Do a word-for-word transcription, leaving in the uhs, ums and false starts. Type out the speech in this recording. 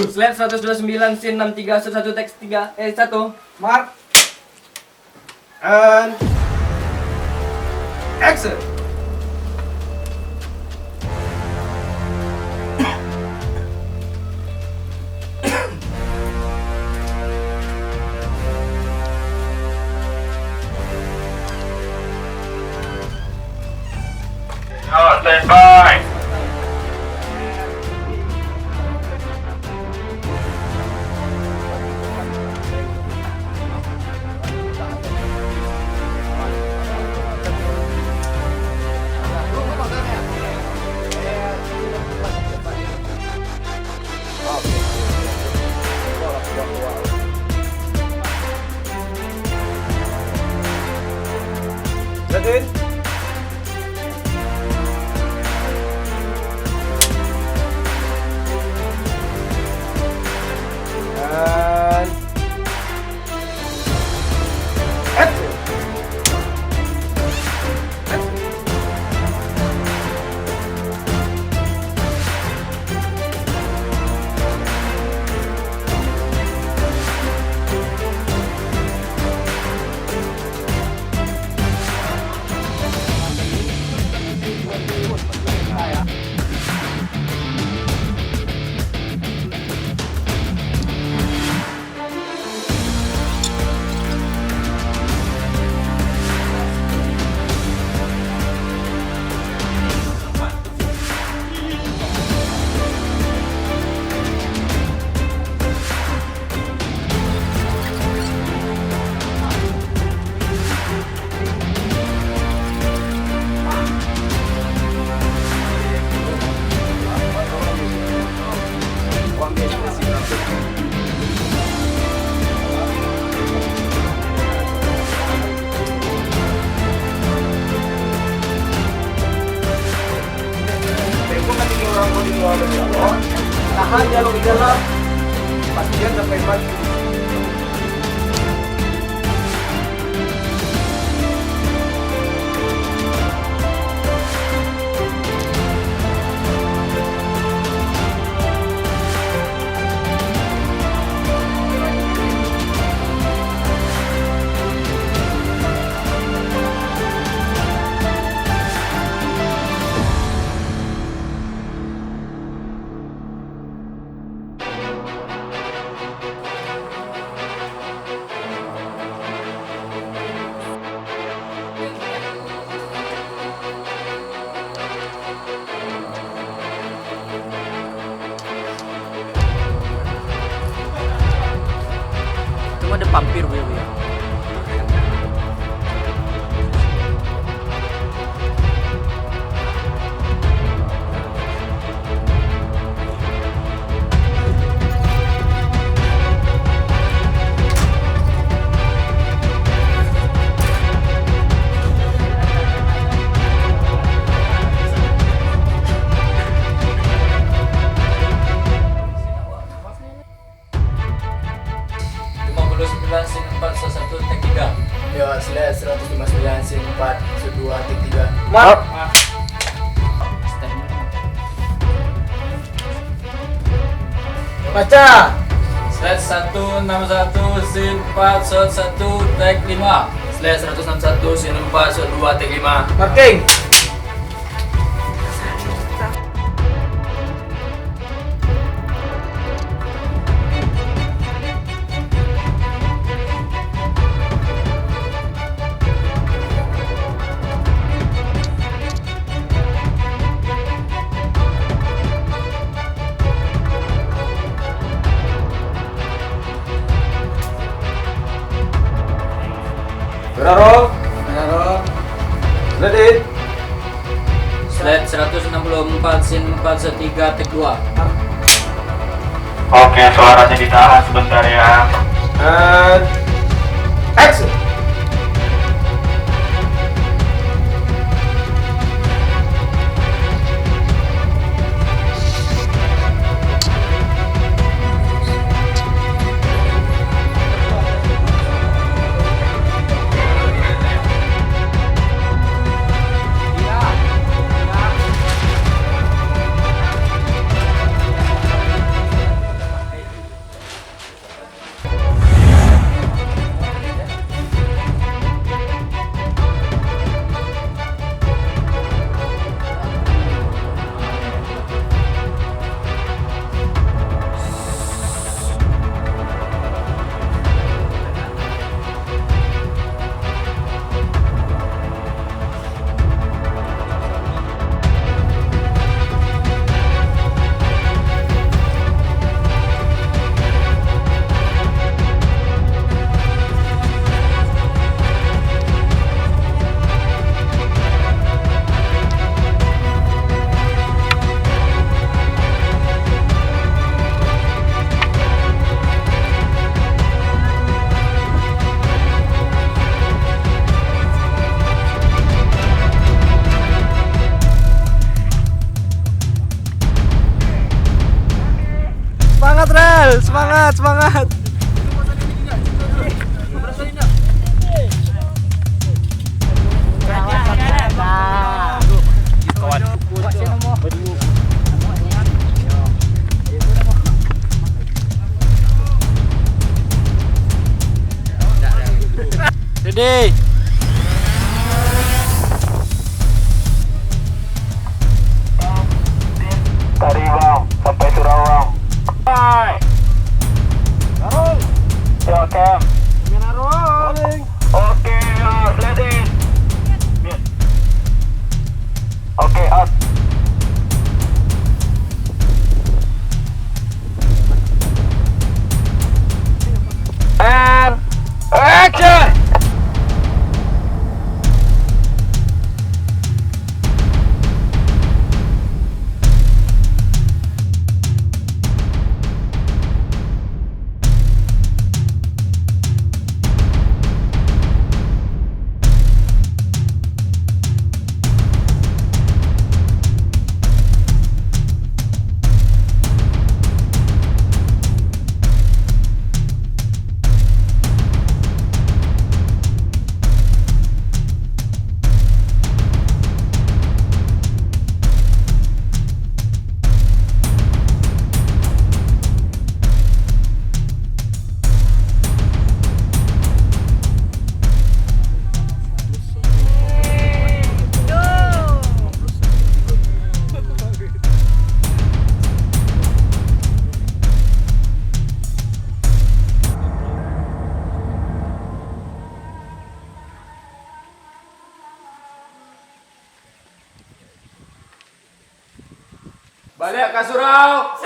Slide seratus dua puluh sembilan, scene enam tiga, shot satu, take tiga, eh, satu. Mark. And action. Yo, standby. Jadin. Dan action. Tahan dialog di dalam, pastian sampai mati. Cuma ada pampir, Buya, Buya. Lima puluh sembilan, scene empat, shot satu, take tiga. Yo, slide seratus lima puluh sembilan, scene empat, shot dua, take tiga. Mark. Baca. Slide satu enam satu, scene empat, shot satu, take lima. Slide seratus enam satu, scene empat, shot dua, take lima. Marking. Saudara. Saudara. Ready. Slide seratus enam puluh empat, scene empat, shot tiga, take dua. Oke, suaranya ditahan sebentar ya. And action. Semangat, semangat. Ready. Tadi, Bang, sampai surau, Bang. Hai. Yo, Cam. Oke, yo, sliding. Oke, out. And action. Baliak ka surau.